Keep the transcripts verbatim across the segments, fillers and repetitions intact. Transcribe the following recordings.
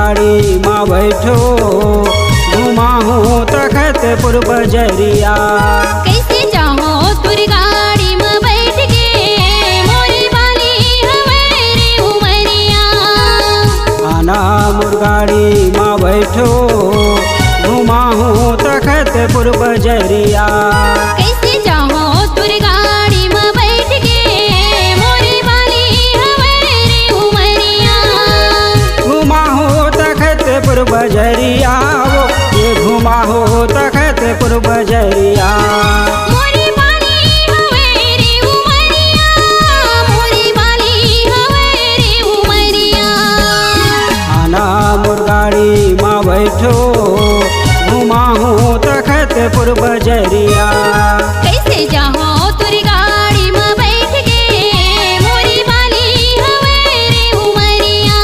गाड़ी म बैठो, घुमाहूँ तखतपुर बजरिया। कइसे जाहूँ तोर गाड़ी म बइठ के, मोरे बाली हवय रे उमरिया। आना मोर गाड़ी म बैठो, घुमाहूँ तखतपुर बजरिया। कइसे जाहूँ तोर गाड़ी म बइठ के, मोरे बाली हवय रे उमरिया। घुमाहूँ तखतपुर बजरिया, वो ये घुमाहूँ तखतपुर बजरिया। मोरे बाली हवय रे उमरिया, मोरे बाली हवय रे उमरिया। आना मोर गाड़ी म बैठो, घुमाहूँ तखतपुर बजरिया। कइसे जाहूँ तोर गाड़ी म बइठ के, मोरे बाली हवय रे उमरिया।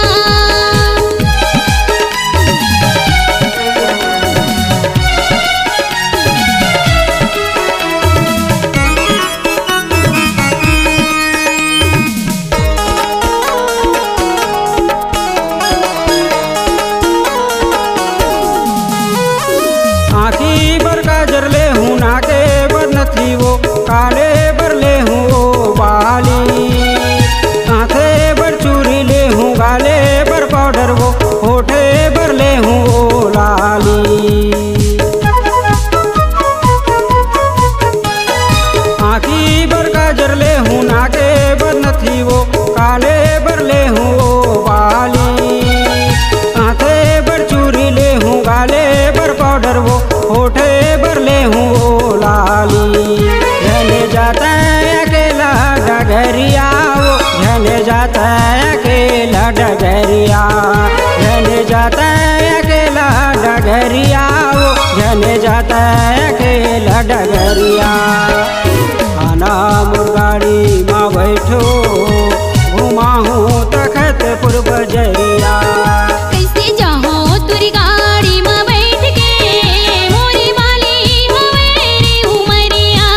आँखी बर काजर लेहूँ, नाके बर नथनी वो, काने बर लेहूँ वो बाली। हाथे बर चूड़ी लेहूँ, गाले बर पाउडर वो, होठे बर लेहूँ वो लाली। आँखी बर काजर लेहूँ, नाके बर नथनी वो, काने बर लेहूँ वो बाली। हाथे बर चूड़ी लेहूँ, गाले बर पाउडर वो, होठे बर लेहूँ वो लाली। झन जाता अकेला डगरिया वो, झन जाता अकेला डगरिया। झन जाता अकेला डगरिया वो, झन जाता अकेला डगरिया। आना मोर गाड़ी म बैठो, घुमाहूँ तखतपुर बजरिया। कइसे जाहूँ तोर गाड़ी म बइठ के, मोरे बाली हवय रे उमरिया।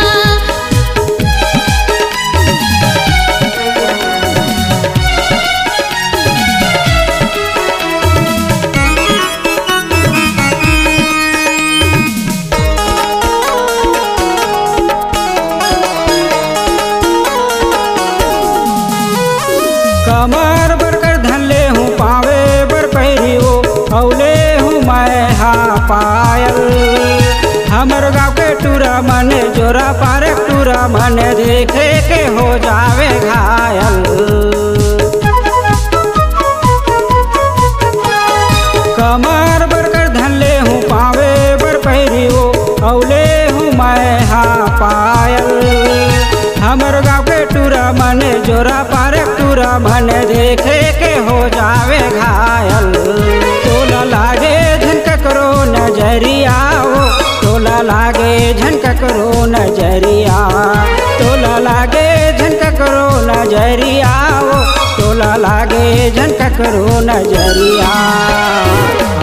कमर बर करधन लेहूँ, पावे बर पैरी वो, अउ लेहूँ मैं हा पायल। हमर गाँव के टूरा मन, जोरा पारक टूरा मन, देखे के हो जावे घायल। कमर बर करधन लेहूँ, पावे बर पैरी वो, अउ लेहूँ मैं हा पायल। हमर गाँव के टूरा मन, जोरा पारक टूरा मन, देखे के हो जावे घायल। तोला लागे झन ककरो नजरिया वो, तोला लागे झन ककरो नजरिया, तोला लागे झन ककरो नजरिया वो, तोला लागे झन ककरो नजरिया।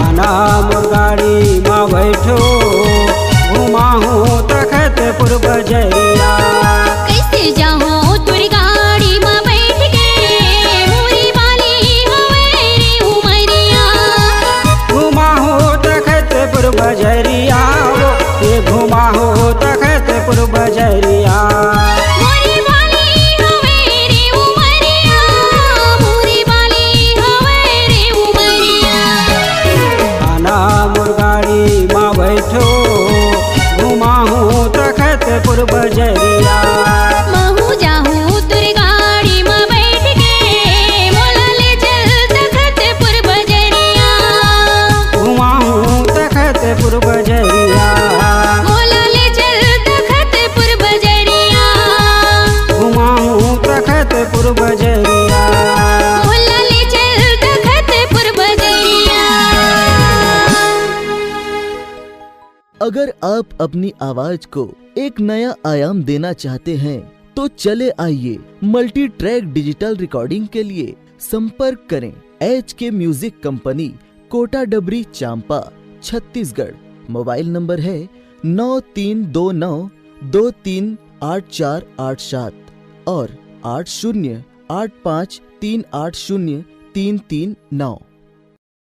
आना मोर गाड़ी म बैठो, घुमाहूँ तखतपुर बजरिया। कइसे जाहूँ तोर गाड़ी म बइठ के, मोरे बाली हवय रे उमरिया। घुमाहूँ तखतपुर बजरिया वो, ये घुमाहूँ तखतपुर बजरिया। मोरे बाली हवय रे उमरिया, मोरे बाली हवय रे उमरिया। आना मोर गाड़ी म बैठो, घुमाहूँ तखतपुर बजरिया। महूँ जाहूँ तोर गाड़ी म बइठ के, मोला ले चल तखतपुर बजरिया। घुमाहूँ तखतपुर बजरिया। मोला ले चल तखतपुर बजरिया। घुमाहूँ तखतपुर बजरिया। मोला ले चल तखतपुर बजरिया। अगर आप अपनी आवाज को एक नया आयाम देना चाहते हैं, तो चले आइए मल्टी ट्रैक डिजिटल रिकॉर्डिंग के लिए संपर्क करें एच के म्यूजिक कंपनी, कोटा डबरी, चांपा, छत्तीसगढ़। मोबाइल नंबर है नौ तीन दो नौ दो तीन आठ चार आठ सात और आठ शून्य आठ पाँच तीन आठ शून्य तीन तीन नौ।